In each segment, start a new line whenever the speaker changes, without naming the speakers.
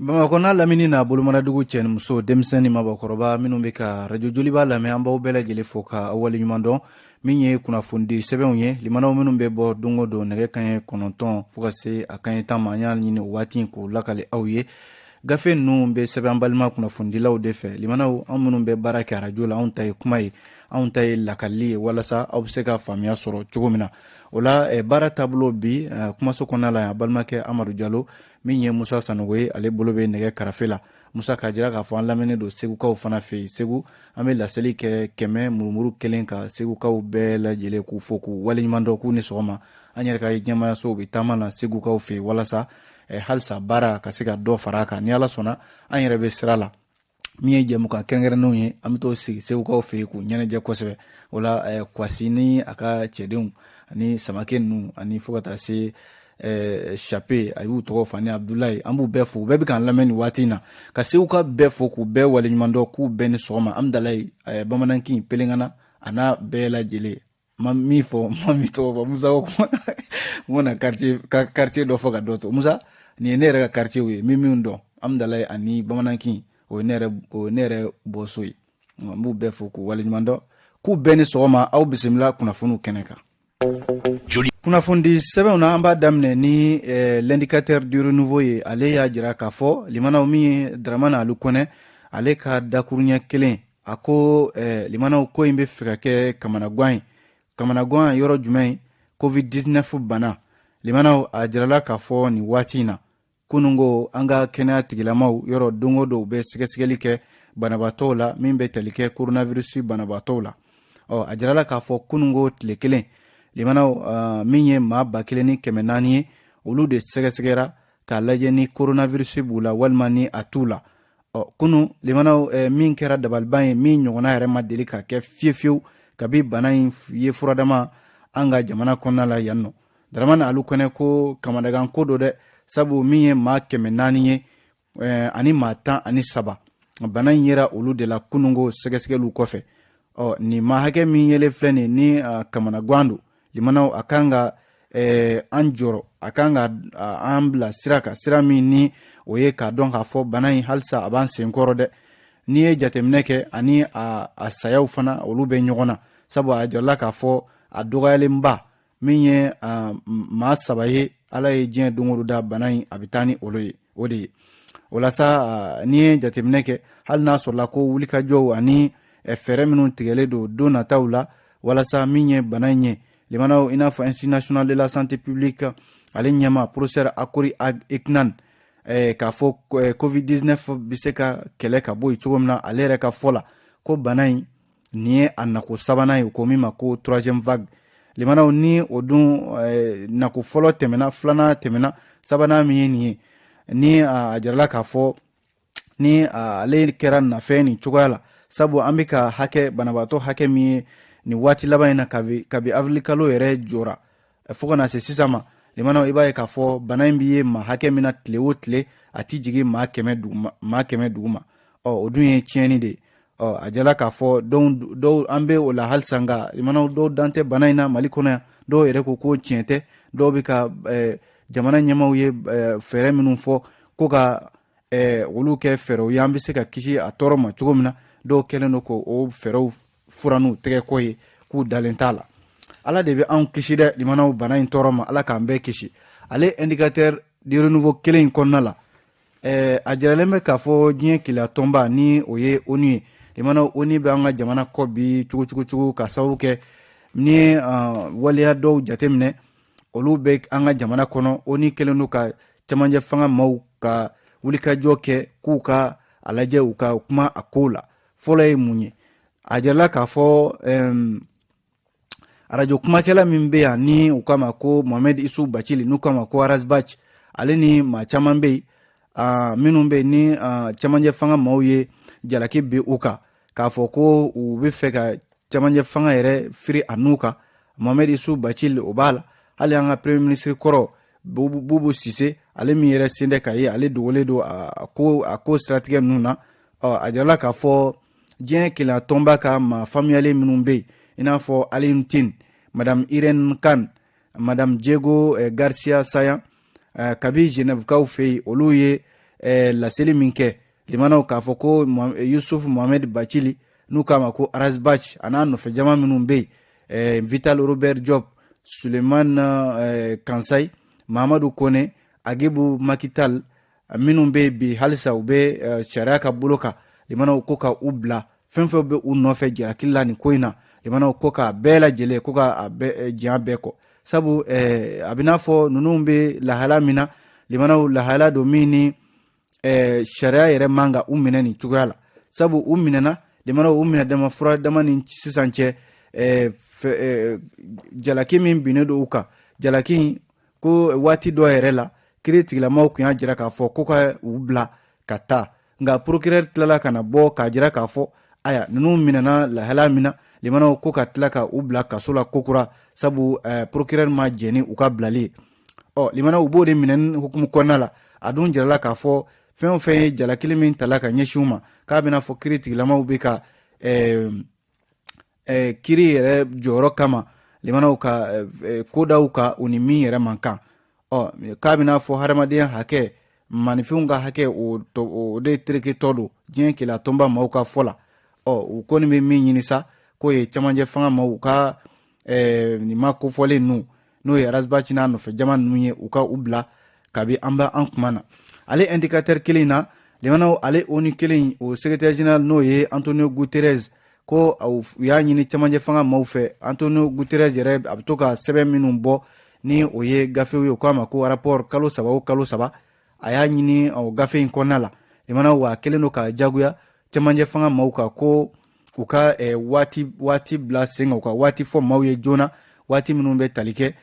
Bamakɔ n'a lamini n'a bolomadadugu cɛ ni muso, denmisɛn ni mabɔkɔrɔba minnu bɛ ka Arajo Joliba lamɛn, an b'aw bɛɛ lajɛlen fo ka aw waleɲuman dɔn. Min ye kunnafonidi sɛbɛnw ye, limanaw minnu bɛ bɔ don o don nɛgɛ kanɲɛ 9 fo ka se a kanɲɛ 10 ma, an y'a ɲini o waati in k'o lakale aw ye. Gafe ninnu bɛ sɛbɛn an balima kunnafonidilaw de fɛ. Limanaw, an minnu bɛ baara kɛ arajo la, anw ta ye kuma ye, anw ta ye lakalili ye, walasa aw bɛ se ka faamuya sɔrɔ cogo min na. O la baara taabolo bi kumaso kɔnɔna la yan, balimakɛ Amadu Jalo, min ye Musa Sanogo ye, ale bolo bɛ nɛgɛ karafe la. Musa, k'a jira k'a fɔ an lamɛnnen don Segukaw fana fɛ yen. Segu, an bɛ laseli kɛ 100 murumuru 1 ka Segukaw bɛɛ lajɛlen k'u fo k'u waleɲuman dɔn, k'u ni sɔgɔma. An yɛrɛ ka ɲɛmaayasow bɛ taama na Segukaw fɛ yen walasa halisa baara ka se ka dɔ fara a kan. Ni Ala sɔnna, an yɛrɛ bɛ sira la. Min ye jɛmukan kɛrɛnkɛrɛnnenw ye, an bɛ t'o sigi Segukaw fɛ yen k'u ɲɛnajɛ kosɛbɛ. O la Kwasi ni a ka cɛdenw ani Samake ninnu ani fo ka taa se Chape, a y'u tɔgɔ fɔ, ani Abdulayi, an b'u bɛɛ fo. U bɛɛ bɛ k'an lamɛn nin waati in na. Ka Seguka bɛɛ fo k'u bɛɛ waleɲuman dɔn, k'u bɛɛ ni sɔgɔma. Amudalayi, Bamanankin, Pelengana, a n'a bɛɛ lajɛlen. Ma min fɔ, ma min tɔgɔ fɔ, Musa ko kuma n ko na quartier ka quartier dɔ fɔ ka dɔ to. Musa, nin ye ne yɛrɛ ka quartier ye, min minnu dɔn, Amudalayi ani Bamanankin, o ye ne yɛrɛ bɔso ye. N b'u bɛɛ fo k'u waleɲuman dɔn, k'u bɛɛ ni sɔgɔma. Aw bisimila kunnafoniw kɛnɛ kan. Kunnafonidi sɛbɛnw na, an b'a daminɛ ni L'Indicateur du Renouveau ye. Ale y'a jira k'a fɔ, limanaw, min ye Dramane Alu Kɔnɛ, ale ka dakuruɲɛ kelen, a ko limanaw, ko in bɛ fɛ ka kɛ kamanagan ye. Kamanagan yɔrɔ jumɛn ye? Covid-19 bana. Limanaw, a jirala k'a fɔ nin waati in na, kununko an ka kɛnɛya tigilamaw yɔrɔ, don o don u bɛ sɛgɛsɛgɛli kɛ banabaatɔw la min bɛ tali kɛ coronavirus banabaatɔw la. Ɔ, a jirala k'a fɔ kununko tile kelen, limanaw, min ye maa 1400 ye, olu de sɛgɛsɛgɛra k'a lajɛ ni coronavirus b'u la walima ni a t'u la. Ɔ, kunu, limanaw, min kɛra dabaliban ye, min ɲɔgɔnna yɛrɛ ma deli ka kɛ fiyewu fiyewu kabi bana in ye furadama an ka jamana kɔnɔna la yan nɔ. Dramane Alu Kɔnɛ ko kamanagan ko don dɛ, sabu min ye maa 400 ye ani maa 13, bana in yera olu de la kununko sɛgɛsɛgɛliw kɔfɛ. Ɔ, nin maa hakɛ min yelen filɛ nin ni kamanagan don. Limanaw, a kan ka an jɔrɔ, a kan ka an bila sira kan, sira min ni o ye k'a dɔn k'a fɔ bana in halisa a b'an senkɔrɔ dɛ. N'i ye jateminɛ kɛ, ani a sayaw fana, olu bɛ ɲɔgɔn na, sabu a jɔla k'a fɔ a dɔgɔyalenba min ye maa 3 ye, Ala ye diɲɛ don o don da, bana in a bɛ taa ni olu ye o de ye. O la sa, n'i ye jateminɛ kɛ, hali n'a sɔrɔla ko wulikajɔw ani fɛɛrɛ minnu tigɛlen don don nataw la walasa min ye bana in ye, limanaw, i n'a fɔ Institut national de la santé publique, ale ɲɛma professeur Akori Eknan, k'a fɔ Covid-19 bɛ se ka kɛlɛ ka bɔ yen cogo min na, ale yɛrɛ ka fɔ la ko bana in nin ye a nako sabanan ye, ko min ma ko troisième vague. Limanaw, ni o dun nako fɔlɔ tɛmɛna, filanan tɛmɛna, sabanan min ye nin ye, ni a jirala k'a fɔ ni ale kɛra nafɛn nin cogoya la, sabu an bɛ ka hakɛ banabaatɔ hakɛ min ye nin waati laban in na, kabi avril kalo yɛrɛ jɔra fo ka na se sisan ma, limanaw, i b'a ye k'a fɔ bana in bɛ ye maa hakɛ min na tile o tile, a ti jigin maa 100 duguma, maa 100 duguma. Ɔ, o dun ye tiɲɛni de ye. Ɔ, a jala k'a fɔ dɔw an bɛ o la halisa, nka limanaw, dɔw dan tɛ bana in na Mali kɔnɔ yan. Dɔw yɛrɛ ko ko tiɲɛ tɛ. Dɔw bɛ ka jamana ɲɛmaaw ye fɛɛrɛ minnu fɔ ko ka olu kɛ fɛɛrɛw ye an bɛ se ka kisi a tɔɔrɔ ma cogo min na, dɔw kɛlen don k'o fɛɛrɛw fura n'u tɛgɛ kɔ ye, k'u dalen t'a la. Ala de bɛ anw kisi dɛ, limanaw, bana in tɔɔrɔ ma. Ala k'an bɛɛ kisi. Ale Indicateur du Renouveau kelen in kɔnɔna la, a jiralen bɛ k'a fɔ diɲɛ keleya tɔnba, ni o ye ONU ye, limanaw, ONU bɛ an ka jamana kɔ bi cogo cogo cogo, ka sababu kɛ ni ye waleya dɔw jateminɛ, olu bɛ an ka jamana kɔnɔ. ONU kɛlen don ka cɛmancɛ fanga maaw ka wulikajɔ kɛ k'u ka a lajɛ, u ka kuma a kow la. Fɔlɔ ye mun ye? A jirala k'a fɔ arajo kumakɛla min bɛ yan, ni u k'a ma ko Mohamed Isu Bacili, n'u k'a ma ko Ras Bath, ale ni maa caman bɛ yen minnu bɛ yen ni cɛmancɛ fanga maaw ye jalaki bin u kan k'a fɔ ko u bɛ fɛ ka cɛmancɛ fanga yɛrɛ firi a n'u kan. Mohamed Isu Bacili, o b'a la. Hali an ka premier ministre kɔrɔ Bubu Sise, ale min yɛrɛ sen tɛ k'a ye, ale dogolen don a ko siratigɛ ninnu na. Ɔ, a jirala k'a fɔ diɲɛ kelenya tɔnba ka maa faamuyalen minnu bɛ yen, i n'a fɔ Alioune Tine, Madame Irène Khan, Madame Diego Garcia Sayan, kabi Genèvekaw fɛ yen, olu ye laseli min kɛ limanaw, k'a fɔ ko Yusuf Mohamed Bacili, n'u k'a ma ko Ras Bath, a n'a nɔfɛ jama minnu bɛ yen, Vital Robert Diop, Suleiman Kansai, Mahamadu Kone, Agibu Makital, minnu bɛ yen bi halisa u bɛ sariya ka bolo kan, limanaw, ko ka u bila. Fɛn fɛn bɛ u nɔfɛ jalaki la nin ko in na, limanaw, ko k'a bɛɛ lajɛlen, ko ka a bɛɛ diɲɛ bɛɛ kɔ, sabu a bɛ n'a fɔ ninnu bɛ lahala min na, limanaw, lahala don min ni sariya yɛrɛ man ka u minɛ nin cogoya la, sabu u minɛna, limanaw, u minɛ dama fura dama ni sisan cɛ, jalaki min binnen don u kan, jalaki ko waati dɔ yɛrɛ la, kiiri tigilamaw tun y'a jira k'a fɔ ko ka u bila ka taa, nka procureur tilala ka na bɔ k'a jira k'a fɔ aya, ninnu minɛna lahala min na, limanaw, ko ka tila ka u bila kaso la kokura, sabu procureur ma jɛn ni u ka bilali ye. Ɔ limanaw, u b'o de minɛni hukumu kɔnɔna la. A dun jirala k'a fɔ fɛn o fɛn ye jalakili min tala ka ɲɛsin u ma, k'a bɛna fɔ kiiri tigilamaw bɛ ka kiiri yɛrɛ jɔyɔrɔ kama, limanaw, ka ko daw ka u ni min yɛrɛ man kan. Ɔ k'a bɛna fɔ hadamadenya hakɛ, maninfinw ka hakɛ, o de tereketɔ don diɲɛ keleya tɔnba maaw ka fɔ la. Ɔ u kɔni bɛ min ɲini sa, k'o ye camancɛ fanga maaw ka nin ma kofɔlen ninnu, n'o ye Ras Bath n'a nɔfɛ jama ninnu ye, u ka u bila kabi an bɛ an kuma na. Ale Indicateur kelen na, limanaw, ale ONU kelen, o secrétaire général, n'o ye Antonio Guterres, ko u y'a ɲini camancɛ fanga maaw fɛ. Antonio Guterres yɛrɛ, a bɛ to ka sɛbɛn minnu bɔ, ni o ye gafew ye, u k'a ma ko rapport, kalo 3 o kalo 3, a y'a ɲini o gafe in kɔnɔna la, limanaw, wa a kɛlen don ka jagoya camancɛ fanga maaw kan ko u ka waati bila sen kan, u ka waati fɔ maaw ye joona, waati minnu bɛ tali kɛ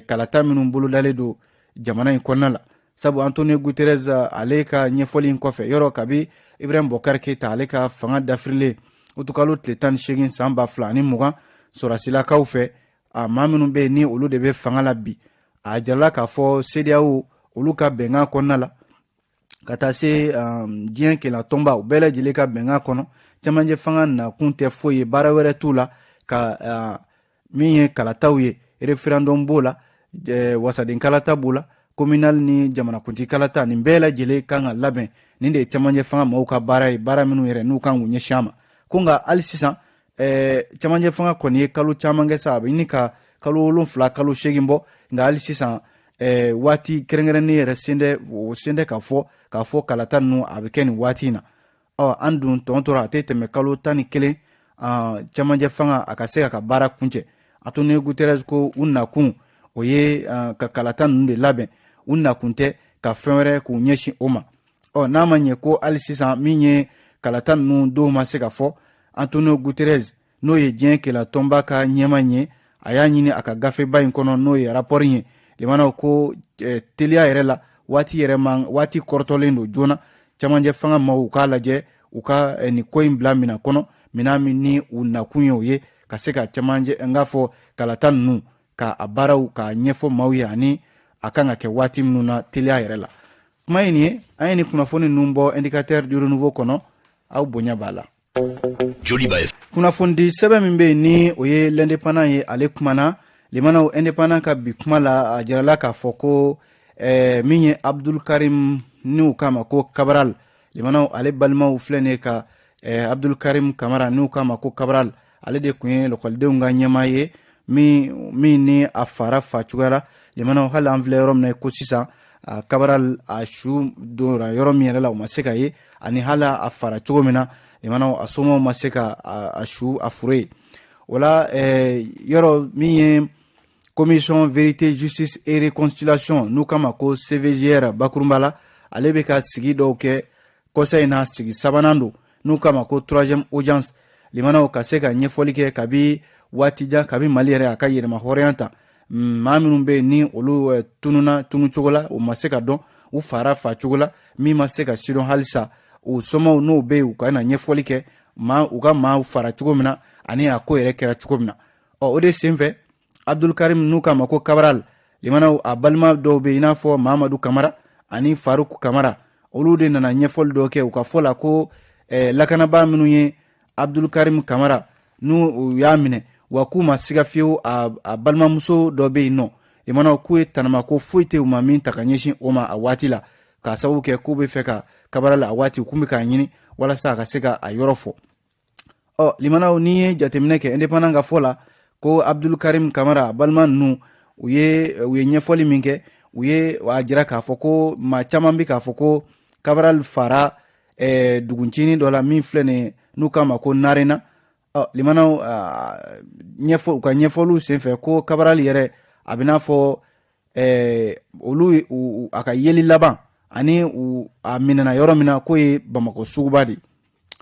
kalata minnu bolodalen don jamana in kɔnɔna la. Sabu Antonio Guterres, ale ka ɲɛfɔli in kɔfɛ, yɔrɔ kabi Ibrahim Bɔkari Keyita, ale ka fanga dafirilen utukalo tile 18 san 2020 sɔrɔsilakaw fɛ, a maa minnu bɛ yen ni olu de bɛ fanga la bi, a jirala k'a fɔ CEDEAO olu ka bɛnkan kɔnɔna la, ka taa se diɲɛ keleya tɔnba, u bɛɛ lajɛlen ka bɛnkan kɔnɔ, camancɛ fanga nakun tɛ foyi ye, baara wɛrɛ t'u la ka min ye kalataw ye, référendum b'o la, wasaden kalata b'o la, communal ni jamanakuntigi kalata, nin bɛɛ lajɛlen kan ka labɛn. Nin de ye camancɛ fanga maaw ka baara ye, baara minnu yɛrɛ n'u kan k'u ɲɛsin a ma. Ko nka hali sisan, camancɛ fanga kɔni ye kalo caman kɛ sa, a bɛ ɲini ka kalo 7, kalo 8 bɔ, nka hali sisan, waati kɛrɛnkɛrɛnnen yɛrɛ sen tɛ, o sen tɛ k'a fɔ kalata ninnu a bɛ kɛ nin waati in na. Ɔ an dun tɔn tora, a tɛ tɛmɛ kalo 11, camancɛ fanga a ka se ka baara kuncɛ. Antonio Guterres ko u nakun, o ye ka kalata ninnu de labɛn, u nakun tɛ ka fɛn wɛrɛ k'u ɲɛsin o ma. Ɔ n'a ma ɲɛ ko hali sisan min ye kalata ninnu dɔw ma se ka fɔ, Antonio Guterres, n'o ye diɲɛ keleya tɔnba ka ɲɛma ye, a y'a ɲini a ka gafeba in kɔnɔ, n'o ye rapport ye, limanaw, ko teliya yɛrɛ la, waati yɛrɛ man, waati kɔrɔtɔlen don joona, camancɛ fanga maaw u k'a lajɛ u ka nin ko in bila minɛn kɔnɔ, minɛn min ni u nakun ye o ye ka se ka camancɛ n k'a fɔ kalata ninnu ka a baaraw k'a ɲɛfɔ maaw ye, ani a kan ka kɛ waati minnu na teliya yɛrɛ la. Kuma ye nin ye, an ye nin kunnafoni ninnu bɔ Indicateur du Renouveau kɔnɔ, aw bonya b'a la.
Joliba.
Kunnafonidi sɛbɛn min bɛ yen, ni o ye L'Indépendant ye, ale kumana, limanaw, Indépendant ka bi kuma la, a jirala k'a fɔ ko min ye Abdul Karim, n'u k'a ma ko Cabral, limanaw, ale balimaw filɛ nin ye ka Abdul Karim Kamara, n'u k'a ma ko Cabral, ale de tun ye lɔkɔlidenw ka ɲɛmaa ye min ni a fara fa cogoya la. Limanaw, hali an filɛ yɔrɔ min na ko sisan, Cabral a su donna yɔrɔ min yɛrɛ la, o ma se ka ye, ani hali a fara cogo min na, limanaw, a somaw ma se ka a su a foro ye. O la yɔrɔ min ye Commission vérité, justice et réconciliation, n'u k'a ma ko CVJR bakurunba la, ale bɛ ka sigi dɔw kɛ kɔsa in na, sigi sabanan don, n'u k'a ma ko troisième audience, limanaw, ka se ka ɲɛfɔli kɛ kabi waati jan, kabi Mali yɛrɛ a ka yɛrɛma hɔrɔnya ta, maa minnu bɛ yen ni olu tununa tunu cogo la, o ma se ka dɔn, u fara fa cogo la, min ma se ka sidɔn halisa, o somaw n'o bɛ yen, u ka na ɲɛfɔli kɛ maa u ka maaw fara cogo min na, ani a ko yɛrɛ kɛra cogo min na. Ɔ o de senfɛ, Abdulkarim, n'u k'a ma ko Cabral, limanaw, a balima dɔw bɛ yen, i n'a fɔ Mamadu Kamara ani Faruk Kamara, olu de nana ɲɛfɔli dɔ kɛ. U ka fɔ la ko lakanabaa minnu ye Abdulkarim Kamara, n'u u y'a minɛ, wa k'u ma siga fiyewu, a balimamuso dɔ bɛ yen nɔ, limanaw, k'u ye tanamako foyi tɛ u ma min ta ka ɲɛsin o ma a waati la. K'a sababu kɛ k'u bɛ fɛ ka Kabral a waati u kun bɛ k'a ɲini walasa a ka se ka a yɔrɔ fɔ. Ɔ limanaw, n'i ye jateminɛ kɛ, Indépendant ka fɔ la ko Abdul Karim Kamara balima ninnu, u ye ɲɛfɔli min kɛ, u ye a jira k'a fɔ ko maa caman bɛ k'a fɔ ko Kabral fara duguncinin dɔ la min filɛ nin ye, n'u k'a ma ko Narena. Ɔ limanaw, ɲɛfɔ u ka ɲɛfɔliw senfɛ ko Kabral yɛrɛ, a bɛ n'a fɔ olu a ka yeli laban ani a minɛna yɔrɔ min na, k'o ye Bamakɔ suguba de,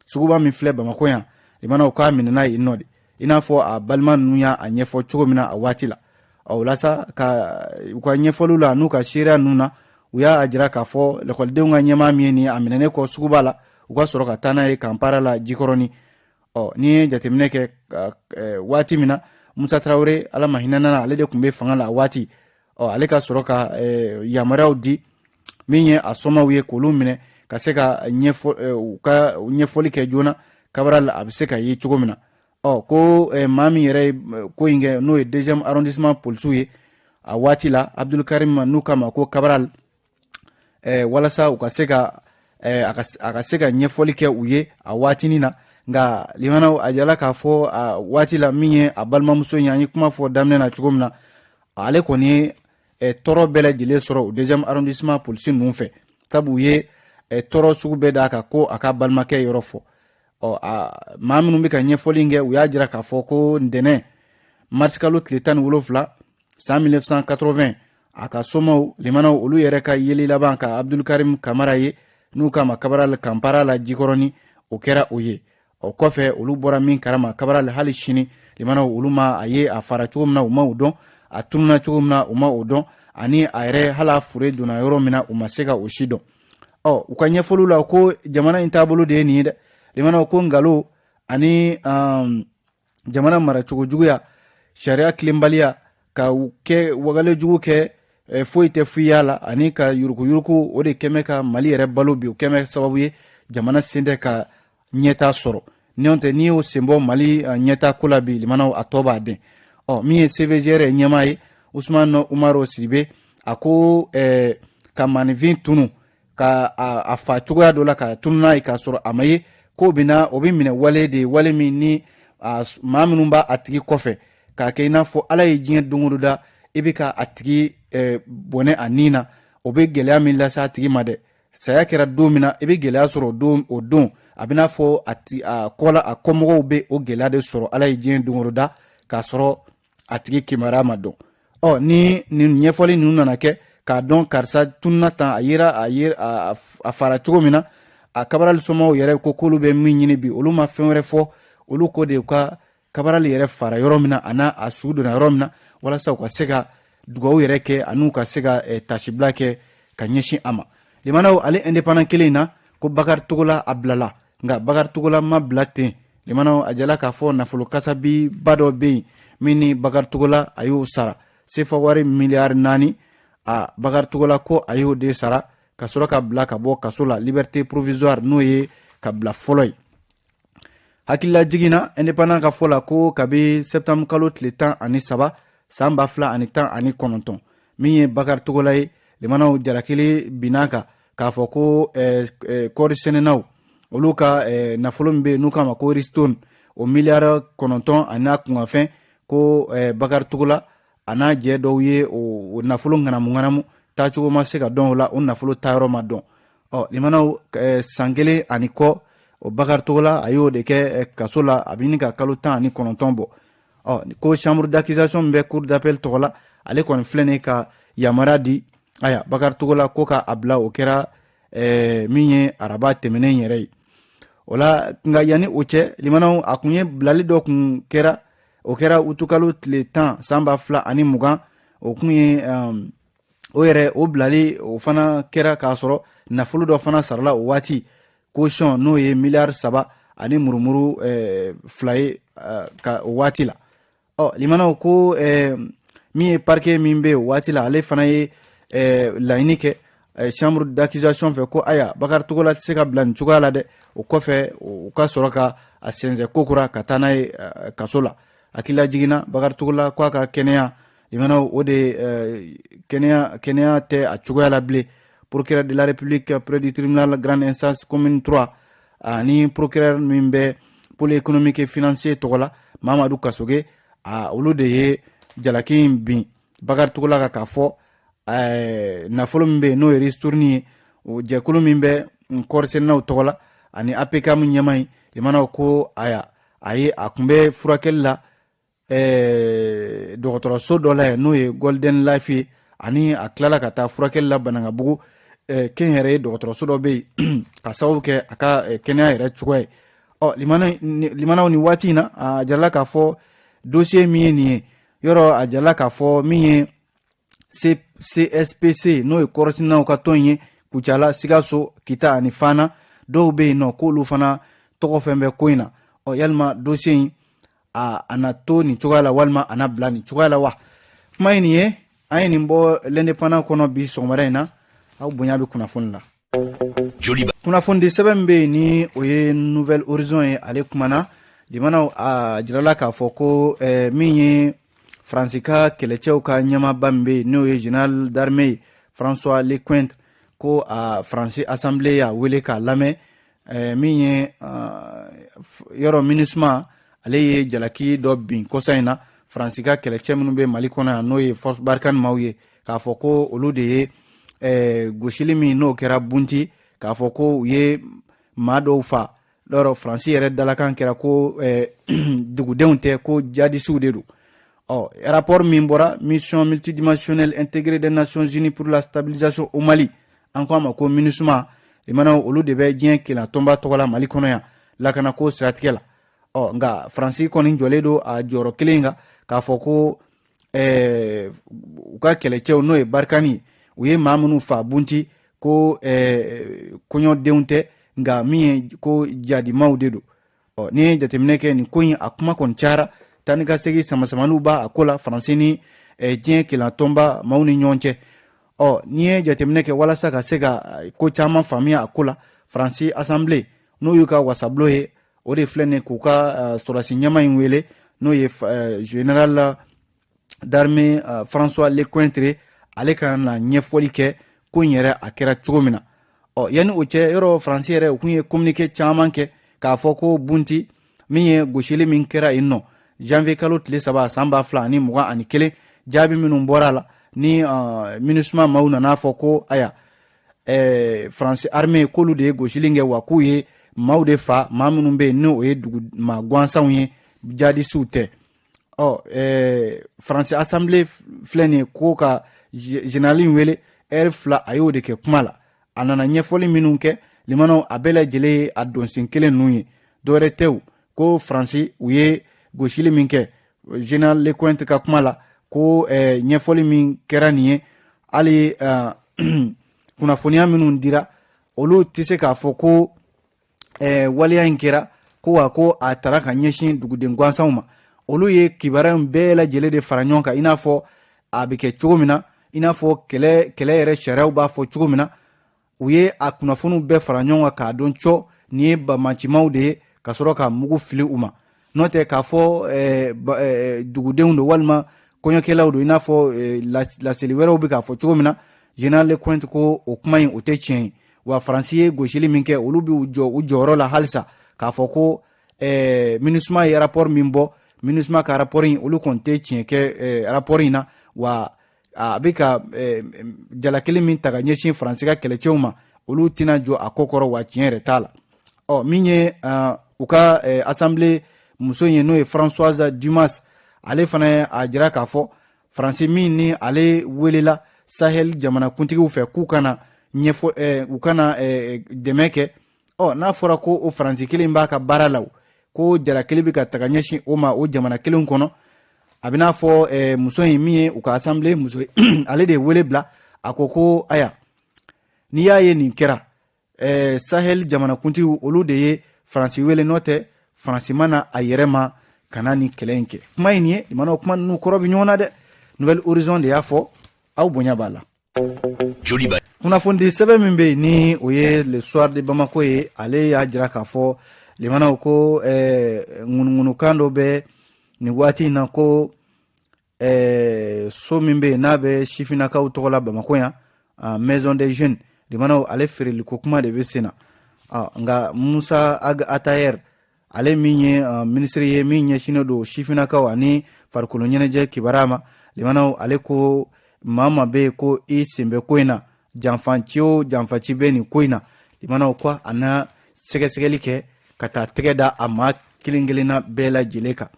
suguba min filɛ Bamakɔ yan. Limanaw, k'a minɛna yen nɔ de, i n'a fɔ a balima ninnu y'a ɲɛfɔ cogo min na a waati la. Ɔ o la sa, ka u ka ɲɛfɔliw la n'u ka seereya ninnu na, u y'a jira k'a fɔ lakɔlidenw ka ɲɛmaa min ye nin, a minɛnen kɔ suguba la, u ka sɔrɔ ka taa n'a ye Kanpara la Jikɔrɔni. Ɔ n'i ye jateminɛ kɛ, waati min na Musa Tarawele, Ala ma hinɛ na, ale de tun bɛ fanga la a waati. Ɔ ale ka sɔrɔ ka yamaruyaw di min ye a somaw ye k'olu minɛ ka se ka ɲɛfɔ u ka ɲɛfɔli kɛ joona, Kabral a bɛ se ka ye cogo min na. Ɔ ko maa min yɛrɛ ye ko in kɛ, n'o ye deuxième arrondissement polisiw ye a waati la, Abdul Karim n'u k'a ma ko Kabral, walasa u ka se ka a ka se ka ɲɛfɔli kɛ u ye a waatinin na. Nka limanaw, a jala k'a fɔ a waati la, min ye a balimamuso ye, an ye kuma fɔ daminɛ na cogo min na, ale kɔni ye tɔɔrɔ bɛɛ lajɛlen sɔrɔ o deuxième arrondissement polisi ninnu fɛ, sabu u ye tɔɔrɔ sugu bɛɛ d'a kan ko a ka balimakɛ yɔrɔ fɔ. Ɔ a maa minnu bɛ ka ɲɛfɔli kɛ, u y'a jira k'a fɔ ko ntɛnɛn marisikalo tile 17 san 1980, a ka somaw limanaw, olu yɛrɛ ka yeli laban ka Abdulkarim Kamara ye, n'u k'a ma Kabral, Kanpara la Jikɔrɔni, o kɛra o ye. O kɔfɛ, olu bɔra min kalama, Kabral hali sini limanaw, olu ma a ye. A fara cogo min na, u ma o dɔn. A tununa cogo min na, u ma o dɔn. Ani a yɛrɛ hali a fure donna yɔrɔ min na, u ma se ka o si dɔn. Ɔ u ka ɲɛfɔliw la ko jamana in taabolo de ye nin ye dɛ limanaw, ko nkalon ani jamana maracogo juguya, sariya tilenbaliya, ka kɛ wagale jugu kɛ, foyi tɛ f'i la, ani ka yuruguyurugu, o de kɛmɛ ka Mali yɛrɛ balo bi. O kɛmɛ sababu ye jamana sen tɛ ka ɲɛta sɔrɔ. N'o tɛ, n'i y'o sen bɔ Mali ɲɛta ko la bi limanaw, a tɔ b'a den. Ɔ min ye CVGR ɲɛmaa ye, Usman Umaru Sidibe, a ko ka maaninfin tunu, ka a fa cogoya dɔ la, ka tunu n'a ye k'a sɔrɔ a ma ye, k'o bɛna o bɛ minɛ wale de ye, wale min ni maa minnu b'a a tigi kɔfɛ k'a kɛ i n'a fɔ Ala ye diɲɛ don o don da, i bɛ ka a tigi bɔnɛ a nin na, o bɛ gɛlɛya min lase a tigi ma dɛ. Saya kɛra don min na, i bɛ gɛlɛya sɔrɔ o don, a bɛ n'a fɔ a kɔ la, a kɔmɔgɔw bɛ o gɛlɛya de sɔrɔ. Ala ye diɲɛ don o don da k'a sɔrɔ a tigi kibaruya ma dɔn. Ɔ ni nin ɲɛfɔli ninnu nana kɛ k'a dɔn karisa tununa tan, a yera a fara cogo min na, a Kabarali somaw yɛrɛ ko k'olu bɛ min ɲini bi, olu ma fɛn wɛrɛ fɔ, olu ko de u ka Kabarali yɛrɛ fara yɔrɔ min na, a n'a a su donna yɔrɔ min na, walasa u ka se ka dugawu yɛrɛ kɛ an'u ka se ka tasibila kɛ ka ɲɛsin a ma. Limanaw, ale Indépendant kelen in na ko Bakari Togola a bilala, nka Bakari Togola ma bila ten. Limanaw, a jala k'a fɔ nafolo kasabiba dɔ bɛ yen min ni Bakari Togola a y'o sara, sefa wari miliyari 4. A Bakari Togola ko a y'o de sara ka sɔrɔ ka bila ka bɔ kaso la, liberté provisoire, n'o ye ka bila fɔlɔ ye. Hakilila jiginna, Indépendant ka fɔ la ko kabi septembre kalo tile 13 san 2019, min ye Bakari Togola ye limanaw, jalakili binna kan k'a fɔ ko kɔɔri sɛnɛnaw olu ka nafolo min bɛ yen n'u k'a ma ko ristourne, o miliyari 9 ani n'a kunkanfɛn, ko Bakari Togola a n'a jɛ dɔw ye o nafolo ŋanamu ŋanamu, taacogo ma se ka dɔn o la, o nafolo taayɔrɔ ma dɔn. Ɔ limanaw, san kelen ani kɔ, o Bakari Togola a y'o de kɛ kaso la, a bɛ ɲini ka kalo 19 bɔ. Ɔ ko chambre d'accusation min bɛ cour d'appel tɔgɔ la, ale kɔni filɛ nin ka yamaruya di aya Bakari Togola ko ka a bila. O kɛra min ye araba tɛmɛnen yɛrɛ ye o la. Nka yanni o cɛ limanaw, a kun ye bilali dɔ kun kɛra, o kɛra utukalo tile 10 san 2020. O kun ye o yɛrɛ o bilali, o fana kɛra k'a sɔrɔ nafolo dɔ fana sarala o waati, caution, n'o ye miliyari 3 ani murumuru 2 ye ka o waati la. Ɔ limanaw, ko min ye parquet min bɛ yen o waati la, ale fana ye laɲini kɛ chambre d'accusation fɛ ko aya, Bakari Togola tɛ se ka bila nin cogoya la dɛ. O kɔfɛ, u ka sɔrɔ ka a sɛnsɛn kokura ka taa n'a ye kaso la. Hakilila jiginna, Bakari Togola ko a ka kɛnɛya limanaw, o de kɛnɛya tɛ a cogoya la bilen. Procureur de la République près du tribunal grande instance commune 3 ani procureur min bɛ pôle économique et financier tɔgɔ la, Mamadu Kasoge, a olu de ye jalaki in bin Bakari Togola kan, k'a fɔ nafolo min bɛ yen, n'o ye ristourne ye, o jɛkulu min bɛ kɔɔrisɛnɛnaw tɔgɔ la ani APCAM ɲɛmaa ye, limanaw, ko aya a ye a tun bɛ furakɛli la dɔgɔtɔrɔso dɔ la yen, n'o ye Golden Life ye, ani a tilala ka taa furakɛli la Banankabugu kɛnyɛrɛye dɔgɔtɔrɔso dɔ bɛ yen, ka sababu kɛ a ka kɛnɛya yɛrɛ cogoya ye. Ɔ limanaw, nin waati in na, a jirala k'a fɔ dossier min ye nin ye yɔrɔ, a jirala k'a fɔ min ye CSPC, n'o ye kɔɔrisɛnɛnaw ka tɔn ye Kucala, Sikaso, Kita ani Fana, dɔw bɛ yen nɔ k'olu fana tɔgɔ fɛn bɛ ko in na. Ɔ yalima dossier in a na to nin cogoya la walima a na bila nin cogoya la wa? Kuma ye nin ye, an ye nin bɔ L'Indépendant kɔnɔ bi sɔgɔmada in na. Aw bonya bɛ kunnafoni la. Kunnafonidi sɛbɛn min bɛ yen, ni o ye Nouvel Horizon ye, ale kumana, limanaw, a jirala k'a fɔ ko min ye Faransi ka kɛlɛcɛw ka ɲɛmaaba min bɛ yen, n'o ye général d'armée ye François Lecointre, ko a Faransi assemblée y'a wele k'a lamɛn. Min ye yɔrɔ MINUSMA, ale ye jalaki dɔ bin kɔsa in na Faransi ka kɛlɛcɛ minnu bɛ Mali kɔnɔ yan, n'o ye Force Barkhane maaw ye, k'a fɔ ko olu de ye gosili min n'o kɛra Bunti, k'a fɔ ko u ye maa dɔw fa yɔrɔ. Faransi yɛrɛ dalakan kɛra ko dugudenw tɛ, ko jadisiw de don. Ɔ rapport min bɔra Mission multidimensionnelle intégrée des Nations Unies pour la stabilisation au Mali, an ko a ma ko MINUSMA, limanaw, olu de bɛ diɲɛ kelenna tɔnba tɔgɔ la Mali kɔnɔ yan lakanako siratigɛ la. Ɔ nka Faransi kɔni jɔlen don a jɔyɔrɔ kelen kan k'a fɔ ko u ka kɛlɛcɛw, n'o ye Barkhane ye, u ye maa minnu fa Bunti, ko kɔɲɔdenw tɛ, nka min ye ko jadimaw de don. Ɔ n'i ye jateminɛ kɛ nin ko in, a kuma kɔni cayara, taa ni ka segin samasamaniw b'a a ko la Faransi ni diɲɛ kelenna tɔnba maaw ni ɲɔgɔn cɛ. Ɔ n'i ye jateminɛ kɛ walasa ka se ka ko caman faamuya a ko la, Faransi assemblée, n'o y'u ka wasabulon ye, o de filɛ nin ye k'u ka sɔrɔdasi ɲɛmaa in wele, n'o ye général d'armée François Lecointre, ale ka na ɲɛfɔli kɛ ko in yɛrɛ a kɛra cogo min na. Ɔ yanni o cɛ, yɔrɔ Faransi yɛrɛ, u kun ye communiqué caman kɛ k'a fɔ ko Bunti, min ye gosili min kɛra yen nɔ janvier kalo tile 3 san 2021, jaabi minnu bɔra a la ni MINUSMA maaw nana fɔ ko aya Faransi armée k'olu de ye gosili kɛ, wa k'u ye maaw de fa, maa minnu bɛ yen, n'o ye dugu maa gansanw ye, jadisiw tɛ. Ɔ Faransi assemblée filɛ nin ye ko ka général in wele, heure 2 a y'o de kɛ kuma la. A nana ɲɛfɔli minnu kɛ, limanaw, a bɛɛ lajɛlen ye a dɔnsen kelen ninnu ye, dɔwɛrɛ tɛ o. Ko Faransi, u ye gosili min kɛ, général Lecointre ka kuma la, ko ɲɛfɔli min kɛra nin ye, hali kunnafoniya minnu dira, olu tɛ se k'a fɔ ko waleya in kɛra ko wa ko a taara ka ɲɛsin duguden gansanw ma. Olu ye kibaruya in bɛɛ lajɛlen de fara ɲɔgɔn kan, i n'a fɔ a bɛ kɛ cogo min na, i n'a fɔ kɛlɛ yɛrɛ sariyaw b'a fɔ cogo min na. U ye a kunnafoniw bɛɛ fara ɲɔgɔn kan k'a dɔn cɔ nin ye bamacimaw de ye, ka sɔrɔ ka mugu fili u ma. N'o tɛ k'a fɔ dugudenw don walima kɔɲɔkɛlaw don, i n'a fɔ laseli wɛrɛw bɛ k'a fɔ cogo min na, général Lecointre ko o kuma in, o tɛ tiɲɛ ye. Wa Faransi ye gosili min kɛ, olu b'u jɔ u jɔyɔrɔ la halisa k'a fɔ ko MINUSMA ye rapport min bɔ, MINUSMA ka rapport in, olu kɔni tɛ tiɲɛ kɛ rapport in na. Wa a bɛ ka jalakili min ta ka ɲɛsin Faransi ka kɛlɛcɛw ma, olu tɛna jɔ a ko kɔrɔ, wa tiɲɛ yɛrɛ t'a la. Ɔ min ye u ka assemblée muso in ye, n'o ye Françoise Dumas, ale fana ye a jira k'a fɔ Faransi min ni ale welela Sahel jamanakuntigiw fɛ k'u kana ɲɛfɔ, u kana dɛmɛ kɛ, ɔ n'a fɔra ko o Faransi kelen b'a ka baara la, ko jalakili bɛ ka taga ɲɛsin o ma o jamana kelen kɔnɔ, a bɛ n'a fɔ muso in min ye u ka assemblée muso ye, ale de ye wele bila. A ko ko aya, n'i y'a ye nin kɛra, Sahel jamanakuntigiw, olu de ye Faransi wele, n'o tɛ Faransi ma na a yɛrɛ ma ka na nin kɛlɛ in kɛ. Kuma in nin ye, limanaw, kuma ninnu kɔrɔ bɛ ɲɔgɔn na dɛ. Nouvel Horizon de y'a fɔ, aw bonya b'a la. Kunnafonidi sɛbɛn min bɛ yen, ni o ye Le Soir de Bamako ye, ale y'a jira k'a fɔ, limanaw, ko ŋunuŋunukan dɔ bɛ nin waati in na ko so min bɛ yen, n'a bɛ sifinnakaw tɔgɔ la Bamako yan, Maison des Jeunes, Limanaw, ale feereliko kuma de bɛ sen na. Nka Musa Ag Atayer, ale min ye minisiri ye min ɲɛsinnen don sifinnakaw ani farikolo ɲɛnajɛ kibaruya ma, limanaw, ale ko maa ma bɛ yen ko i sen bɛ ko in na, janfanci o janfanci bɛ nin ko in na, limanaw, ko a na sɛgɛsɛgɛli kɛ ka taa tɛgɛ da a maa kelen kelenna bɛɛ lajɛlen kan.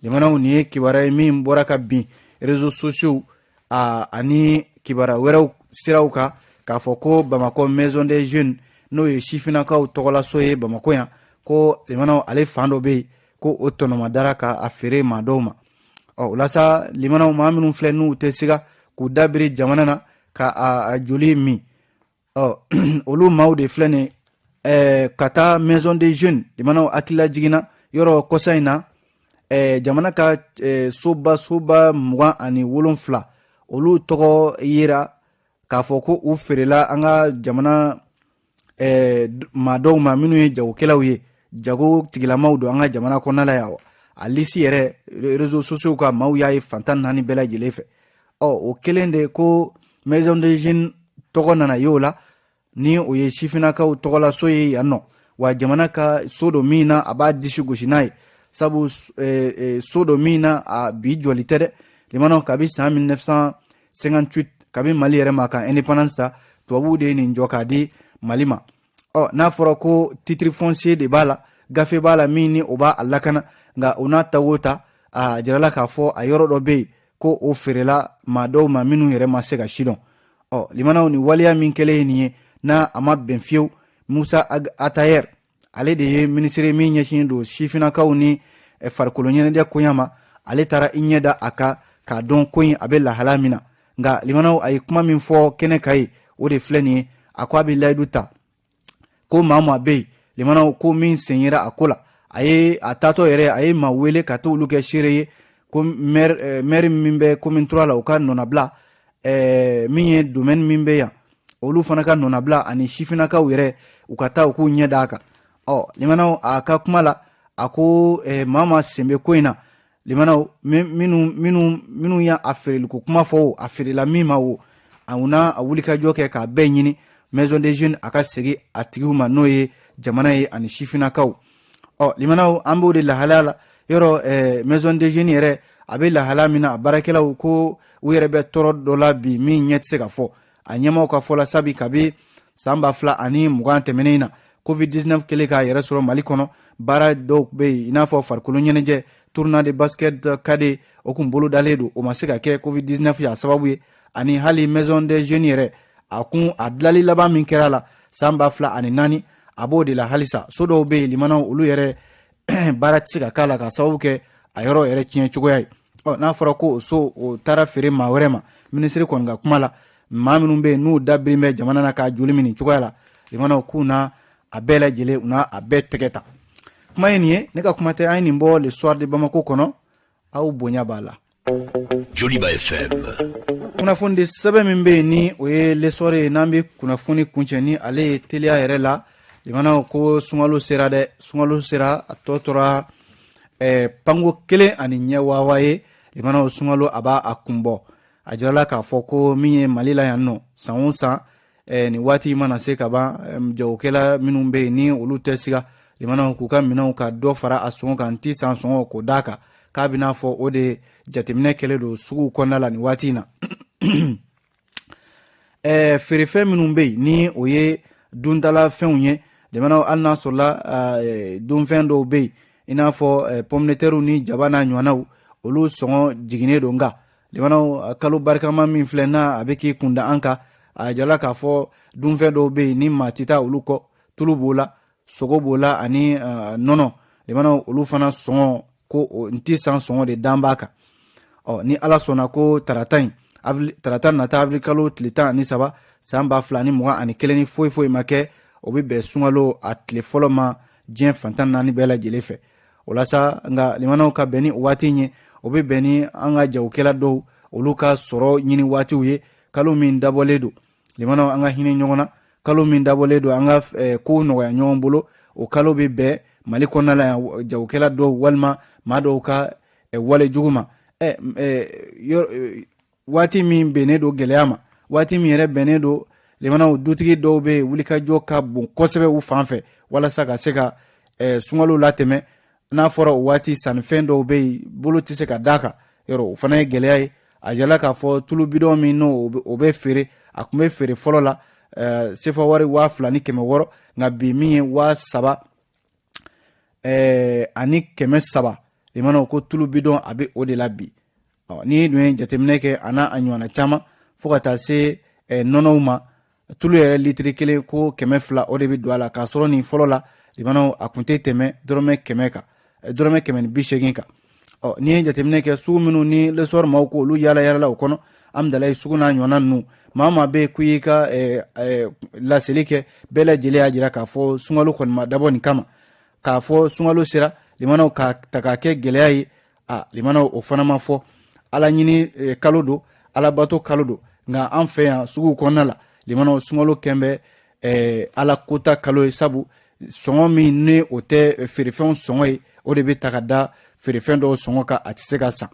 Limanaw, nin ye kibaruya ye min bɔra ka bin réseaux sociaux ani kibaruya wɛrɛw siraw kan, k'a fɔ ko Bamakɔ Maison des Jeunes, n'o ye sifinnakaw tɔgɔlaso ye Bamakɔ yan, ko limanaw, ale fan dɔ bɛ yen ko o tɔnɔmadara ka a feere maa dɔw ma. Ɔ, o la sa, limanaw, maa minnu filɛ n'u tɛ siga k'u dabiri jamana na ka a joli min, ɔ, olu maaw de filɛ nin ka taa Maison des Jeunes. Limanaw, hakilila jiginna yɔrɔ kɔsa in na, jamana ka soba 27, olu tɔgɔ yera k'a fɔ ko u feerela an ka jamana maa dɔw ma minnu ye jagokɛlaw ye, jago tigilamaw don an ka jamana kɔnɔna la yan. A lisi yɛrɛ, réseaux sociaux kan, maaw y'a ye fan 14 bɛɛ lajɛlen fɛ. Ɔ, o kelen de ko Maison des Jeunes tɔgɔ nana ye o la, ni o ye sifinnakaw tɔgɔlaso ye yan nɔ. Wa jamana ka so dɔ min na a b'a disi gosi n'a ye, sabu so dɔ min na a bi jɔli tɛ dɛ, limanaw, kabi san 1958, kabi Mali yɛrɛ ma ka indépendance ta, tubabuw de ye nin jɔ k'a di Mali ma. Ɔ, n'a fɔra ko titre foncier de b'a la, gafe b'a la min ni o b'a a lakana, nka o n'a ta o ta, a jirala k'a fɔ a yɔrɔ dɔ bɛ yen ko o feerela maa dɔw ma minnu yɛrɛ ma se ka sidɔn. Ɔ, limanaw, ni waleya min kɛlen ye nin ye, n'a a ma bɛn fiyewu. Musa Atayer, ale de ye minisiri min ɲɛsinnen don sifinnakaw ni farikolo ɲɛnajɛ koɲa ma, ale taara i ɲɛ da a kan k'a dɔn ko in a bɛ lahala min na. Nka limanaw, a ye kuma min fɔ kɛnɛ kan ye, o de filɛ nin ye. A ko a bɛ layidu ta ko maa maa bɛ yen, limanaw, ko min sen yera a ko la, a ye a taatɔ yɛrɛ, a ye maa wele ka t'olu kɛ seere ye, ko maire min bɛ commune 3 la, o ka nɔnabila, min ye domaine min bɛ yan, olu fana ka nɔnabila, ani sifinnakaw yɛrɛ, u ka taa u k'u ɲɛ d'a kan. Ɔ, limanaw, a ka kuma la, a ko maa maa sen bɛ ko in na, limanaw, minnu y'a feereliko kuma fɔ o, a feerela min ma o, a n'a a wulikajɔ kɛ k'a bɛɛ ɲini Maison des Jeunes a ka segin a tigiw ma, n'o ye jamana ye ani sifinnakaw. Ɔ, limanaw, an b'o de lahalaya la yɔrɔ. Maison des Jeunes yɛrɛ, a bɛ lahala min na, a baarakɛlaw ko u yɛrɛ bɛ tɔɔrɔ dɔ la bi min ɲɛ tɛ se ka fɔ, a ɲɛmaaw ka fɔ la, sabi kabi san 2020 tɛmɛnen na, Covid 19 kɛlen k'a yɛrɛ sɔrɔ Mali kɔnɔ, baara dɔw bɛ yen, i n'a fɔ farikolo ɲɛnajɛ, tournoi de basket cadet, o kun bolo dalen don, o ma se ka kɛ, Covid 19 y'a sababu ye. Ani hali Maison des Jeunes yɛrɛ, a kun a dilali laban min kɛra la san 2004, a b'o de la halisa. So dɔw bɛ yen, limanaw, olu yɛrɛ baara tɛ se ka k'a la ka sababu kɛ a yɔrɔ yɛrɛ tiɲɛ cogoya ye. Ɔ, n'a fɔra ko o so o taara feere maa wɛrɛ ma, minisiri kɔni ka kuma la, maa minnu bɛ yen n'u dabirin bɛ jamana na k'a joli min cogoya la, limanaw, k'u na a bɛɛ lajɛlen, u n'a a bɛɛ tɛgɛ ta. Kuma ye nin ye, ne ka kuma tɛ, an ye nin bɔ Le Soir de Bamako kɔnɔ. Aw bonya b'a la.
Joliba FM.
Kunnafoni di sɛbɛn min bɛ yen, ni o ye L'Essor ye, n'an bɛ kunnafoni kuncɛ ni ale ye teliya yɛrɛ la, limanaw, ko sunkalo sera dɛ, sunkalo sera, a tɔ tora panko kelen ani ɲɛ waawa ye. Limanaw, sunkalo a b'a a kun bɔ. A jirala k'a fɔ ko min ye Mali la yan nɔ, san o san, nin waati mana se ka ban, jagokɛla minnu bɛ yen ni olu tɛ siga, limanaw, k'u ka minɛnw ka dɔ fara a sɔngɔ kan, ti san sɔngɔ k'o d'a kan, k'a bɛna fɔ o de jateminɛ kɛlen don suguw kɔnɔna la nin waati in na. Feerefɛn minnu bɛ yen ni o ye duntalafɛnw ye, limanaw, hali n'a sɔrɔla dunfɛn dɔw bɛ yen, i n'a fɔ pomme de terre ni jaba n'a ɲɔgɔnnaw, olu sɔngɔ jiginnen don. Nka limanaw, kalo barikama min filɛ n'a a bɛ k'i kunda an kan, a jala k'a fɔ dunfɛn dɔw bɛ yen ni maa tɛ taa olu kɔ, tulu b'o la, sogo b'o la, ani nɔnɔ, limanaw, olu fana sɔngɔ ko n ti san sɔngɔ de dan b'a kan. Ɔ, ni Ala sɔnna, ko tarata in, tarata nata, avril kalo tile 13 san 2021, ni foyi foyi ma kɛ, o bɛ bɛn sunkalo a tile fɔlɔ ma diɲɛ fan 14 bɛɛ lajɛlen fɛ. O la sa, nka limanaw, ka bɛn ni o waati in ye, o bɛ bɛn ni an ka jagokɛla dɔw olu ka sɔrɔ ɲini waatiw ye. Kalo min dabɔlen don, limanaw, an ka hinɛ ɲɔgɔn na, kalo min dabɔlen don an ka kow nɔgɔya ɲɔgɔn bolo, o kalo bɛ bɛn Mali kɔnɔna la yan jagokɛla dɔw walima maa dɔw ka wale jugu ma. Waati min bɛnnen don gɛlɛya ma, waati min yɛrɛ bɛnnen don Limanaw, dutigi dɔw bɛ yen, wulikajɔ ka bon kosɛbɛ u fan fɛ walasa ka se ka sunkalo latɛmɛ. N'a fɔra o waati, sannifɛn dɔw bɛ yen, bolo tɛ se ka d'a kan yɔrɔ, o fana ye gɛlɛya ye. A yirala k'a fɔ tulu bidɔn min n'o o bɛ feere, a tun bɛ feere fɔlɔ la sefa wari 2600, nka bi min ye 3300. Limanaw, ko tulu bidɔn a bɛ o de la bi. Ɔ, n'i dun ye jateminɛ kɛ, a n'a a ɲɔgɔnna caman, fo ka taa se nɔnɔw ma, tulu yɛrɛ litiri kelen ko 200, o de bɛ don a la, k'a sɔrɔ nin fɔlɔ la, limanaw, a kun tɛ tɛmɛ dɔrɔmɛ 100 kan, dɔrɔmɛ 180 kan. Ɔ, n'i ye jateminɛ kɛ, sugu minnu ni L'Essor maaw ko olu yaala yaalala o kɔnɔ, Amdalayi sugu n'a ɲɔgɔnna ninnu, maa o maa bɛ yen k'u y'i ka laseli kɛ, bɛɛ lajɛlen y'a jira k'a fɔ sunkalo kɔni ma dabɔ nin kama. K'a fɔ sunkalo sera, limanaw, k'a ta k'a kɛ gɛlɛya ye, a limanaw, o fana ma fɔ. Ala ɲini kalo don, alabato kalo don, nka an fɛ yan suguw kɔnɔna la, limanaw, sunkalo kɛn bɛ ala kota kalo ye, sabu sɔngɔ min ni o tɛ feerefɛnw sɔngɔ ye, o de bɛ ta ka da feerefɛn dɔw sɔngɔ kan, a tɛ se ka san.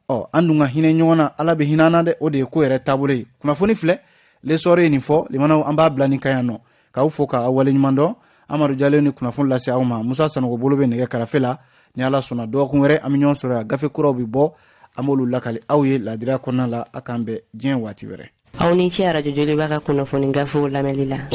Ɔ, an dun ka hinɛ ɲɔgɔn na, Ala bɛ hinɛ an na dɛ, o de ye ko yɛrɛ taabolo ye. Kunnafoni filɛ, L'Essor ye nin fɔ. Limanaw, an b'a bila nin kan yan nɔ, k'aw fo k'aw waleɲuman dɔn. Amadu Jalo ni kunnafoni lase aw ma, Musa Sanogo bolo bɛ nɛgɛ karafe la. Ni Ala sɔnna, dɔgɔkun wɛrɛ an bɛ ɲɔgɔn sɔrɔ yan, gafe kuraw bɛ bɔ, an b'olu lakali aw ye ladiriya kɔnɔna la. A k'an bɛn diɲɛ waati wɛrɛ.
Aw ni ce Arajo Joliba ka kunnafoni gafew lamɛnli la.